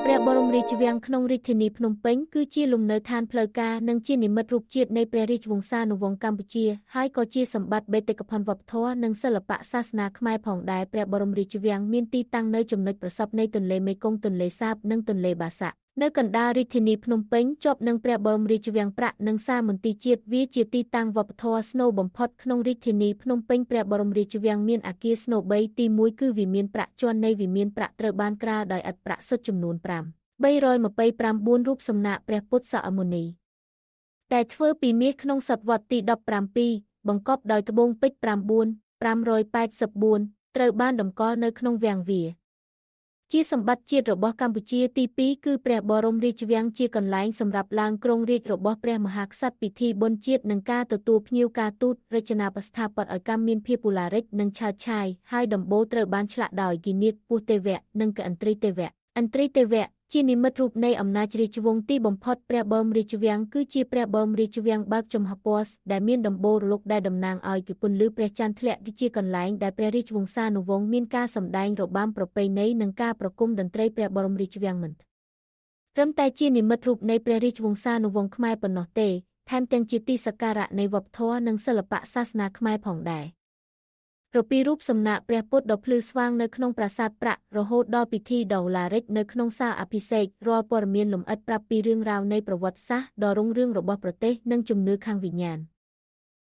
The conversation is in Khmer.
ព្រះបរមរាជវាំងក្នុងរាជធានីភ្នំពេញគឺជាលំនៅឋានផ្លូវការនិងជានិមិត្តរូបជាតិនៃព្រះរាជវង្សានុវង្សកម្ពុជាហើយក៏ជាសម្បត្តិបេតិកភណ្ឌវប្បធម៌និងសិល្បៈសាសនាខ្មែរផងដែរព្រះបរមរាជវាំងមានទីតាំងនៅចំណុចប្រសព្វនៃទន្លេមេគង្គទន្លេសាបនិងទន្លេបាសាក់នៅកណ្ដាលរាជធានីភ្នំពេញជាប់នឹងព្រះបរមរាជវាំងប្រាក់និងសាលមន្ទីរជាតិវាជាទីតាំងវប្បធម៌ស្នូលបំផុតក្នុងរាជធានីភ្នំពេញព្រះបរមរាជវាំងមានអគារស្នូល3ទី1គឺវិមានប្រាក់ជាន់នៃវិមានប្រាក់ត្រូវបានក្រាលដោយឥដ្ឋប្រាក់សុទ្ធចំនួន5 329រូបសំណាកព្រះពុទ្ធសកមុនីតែធ្វើពីមាសក្នុងសតវត្សទី17បង្កប់ដោយត្បូងពេជ្រ9 584ត្រូវបានតម្កល់នៅក្នុងវាំងវាជាសម្បត្តិជាតិរបស់កម្ពុជាទី2គឺព្រះបរមរាជវាំងជាកន្លែងសម្រាប់ឡើងគ្រងរាជ្យរបស់ព្រះមហាក្សត្រពិធីបុណ្យជាតិនិងការទទួលភ្ញៀវការទូតរចនាបស្ថាបត្យកម្មមានភាពពូឡារិកនិងឆើតឆាយហើយដំបូលត្រូវបានឆ្លាក់ដោយគិនាថពស់ទេវៈនិងកឥន្ទ្រីទេវៈឥន្ទ្រីទេវៈជានិមិត្តរូបនៃអំណាចរាជវង្សទីបំផុតព្រះបរមរាជវាំងគឺជាព្រះបរមរាជវាំងបើកចំហពណ៌ដែលមានដំបូលរលកដែលតំណាងឲ្យពិពន្លឺព្រះច័ន្ទធ្លាក់ជាកន្លែងដែលព្រះរាជវង្សានុវង្សមានការសម្ដែងរបាំប្រពៃណីនិងការប្រគំតន្ត្រីព្រះបរមរាជវាំងមិនត្រឹមតែជានិមិត្តរូបនៃព្រះរាជវង្សានុវង្សខ្មែរប៉ុណ្ណោះទេថែមទាំងជាទីសក្ការៈនៃវប្បធម៌និងសិល្បៈសាសនាខ្មែរផងដែររពីរូបសំណាកព្រះពុទ្ធដ៏ភ្លឺស្វាងនៅក្នុងប្រាសាទប្រាក់រហូតដល់ពិធីដោឡារិកនៅក្នុងសាលអភិសេករាល់ព័ត៌មានលម្អិតប្រាប់ពីរឿងរ៉ាវនៃប្រវត្តិសាស្ត្រដ៏រុងរឿងរបស់ប្រទេសនិងជំនឿខាងវិញ្ញាណ។